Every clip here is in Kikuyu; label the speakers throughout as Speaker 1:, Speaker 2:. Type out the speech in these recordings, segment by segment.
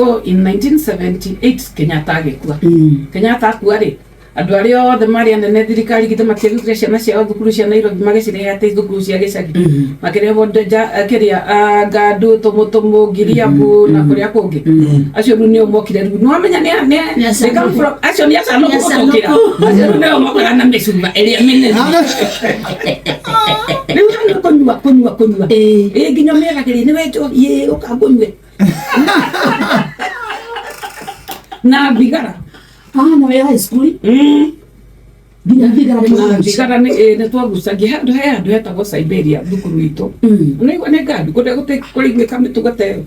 Speaker 1: So in 1978 Kenyatta agĩkua. Kenyatta akua rĩ, andũ arĩa othe marĩ anene thirikari githĩ matiarutire ciana ciao thukuru cia Nairobi magĩcirehe atĩ thukuru cia gĩcagi. Makĩrehwo kĩrĩa Ngandu, Tũmũtũmũ, Ngiriabu na kũrĩa kũngĩ. Acio rĩu nĩo mokire rĩu. Nĩwamenya nĩ
Speaker 2: Nĩ
Speaker 1: they come from acio nĩ acanũku
Speaker 2: Nĩ acanũku.
Speaker 1: gũtũkĩra. Acio rĩu nĩo mokaga na mĩcuba ĩrĩa mĩnene. Rĩu hau nĩ kũnyua kũnyua kũnyua. Ĩĩ nginya ũmĩeragĩria nĩwe njohi ĩĩ ũka ngũnyue. Na thigara.
Speaker 2: Ah, na wĩ high school nginya thigara nĩ
Speaker 1: Na
Speaker 2: mwagucia.
Speaker 1: thigara nĩ ĩ, nĩ twagucagia handũ he handũ hetagwo Siberia thukuru itũ. Nĩ nĩ ngandu kũrĩa gũtĩ kũraiguĩka mĩtugo ta ĩyo.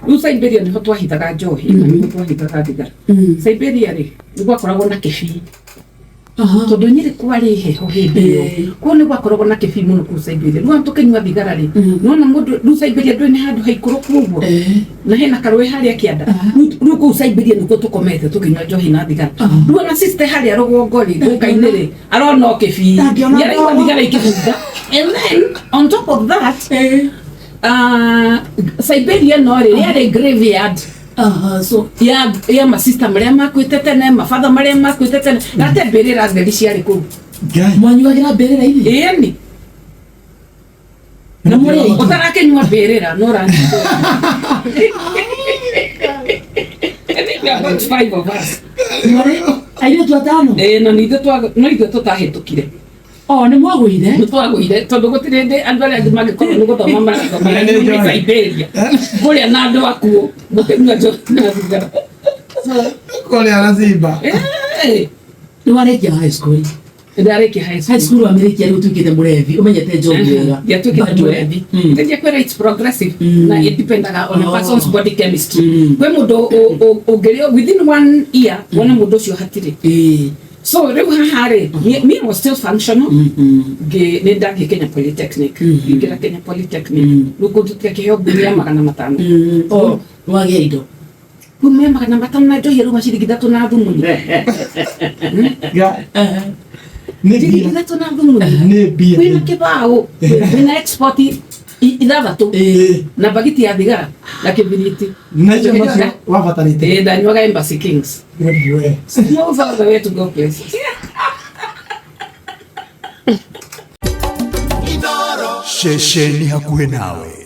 Speaker 1: Rĩu Siberia nĩho twahithaga njohi na nĩho twahithaga thigara. Siberia rĩ nĩ gwakoragwo na kĩbii. Tondũ Nyĩrĩ kwarĩ heho hĩndĩ ĩyo. Kũu nĩ gwakoragwo na kĩbii mũno kũu Siberia. Rĩu ona tũkĩnyua thigara rĩ, nĩwona mũndũ rĩu Siberia ndũĩ nĩ handũ haikũrũku ũguo na hena karũĩ harĩa kĩanda. Rĩu kũu Siberia nĩkuo tũkomete tũkĩnyua njohi na thigara. Rĩu ona sister harĩa rũgongo rĩ, gũka-inĩ rĩ, arona o kĩbii.
Speaker 2: Ndangĩona
Speaker 1: Nĩaraigua
Speaker 2: ndogo.
Speaker 1: thigara ikĩbunga. And then on top of that, Siberia ĩno rĩ, yarĩ graveyard.
Speaker 2: Aha, so
Speaker 1: ya masista marĩa makuĩte tene, mabatha marĩa makuĩte tene, gate mbĩrĩra theri ciarĩ kũu.
Speaker 3: Ngai.
Speaker 2: Mwanyuagĩra mbĩrĩra-inĩ?
Speaker 1: Ĩni.
Speaker 2: Na mũrĩ aingĩ?
Speaker 1: Ũtarakĩnyua mbĩrĩra no ũranyitwo. I think we are about five of us.
Speaker 2: Mwarĩ airĩtu atano?
Speaker 1: Ĩĩ, na nĩ ithuĩ no ithuĩ tũtahĩtũkire.
Speaker 2: O nĩ mwagũire?
Speaker 1: Nĩ twagũire tondũ gũtirĩ hĩndĩ andũ arĩa angĩ mangĩkorwo nĩ gũthoma marathoma
Speaker 3: Nĩ
Speaker 1: nĩ
Speaker 3: njohi.
Speaker 1: Siberia kũrĩa na andũ akuũ mũkĩnyua njohi na thigara.
Speaker 3: Kũrĩa na simba.
Speaker 1: Eh,
Speaker 2: Nĩ warĩkia high school?
Speaker 1: Ndarĩkia high
Speaker 2: High
Speaker 1: school.
Speaker 2: school wamĩrĩkia rĩu ũtuĩkĩte mũrevi, ũmenyete njohi wega.
Speaker 1: Ndiatuĩkĩte
Speaker 2: Bado,
Speaker 1: mũrevi. Ndetia kwĩra it's progressive na it dependaga on a
Speaker 2: Oh.
Speaker 1: person's body chemistry. Kwĩ mũndũ ũngĩrĩo within one year wone mũndũ ũcio hatirĩ. So rĩu haha rĩ, me I was still functional. Ngĩ nĩ ndathiĩ Kenya Polytechnic. Ngĩingĩra Kenya Polytechnic. Rĩu kũndũ tũtiakĩheo ngumi ya 500.
Speaker 2: Oh, wagĩa indo.
Speaker 1: Ngumi ya 500 na njohi ĩrauma ciringi 3 na thumuni.
Speaker 3: Ga- Nĩ
Speaker 1: Ciringi
Speaker 3: mbia.
Speaker 1: 3 na thumuni.
Speaker 3: Nĩ mbia.
Speaker 1: Kwĩna kĩbaũ, kwĩna export 6 na bagiti ya thigara na kĩbiriti.
Speaker 3: Na icio nocio wabatarĩte.
Speaker 1: Ĩĩ, ndanyuaga Embassy Kings.
Speaker 3: We.
Speaker 1: Smooth all the way to go places.
Speaker 4: Ceceni hakuhĩ nawe.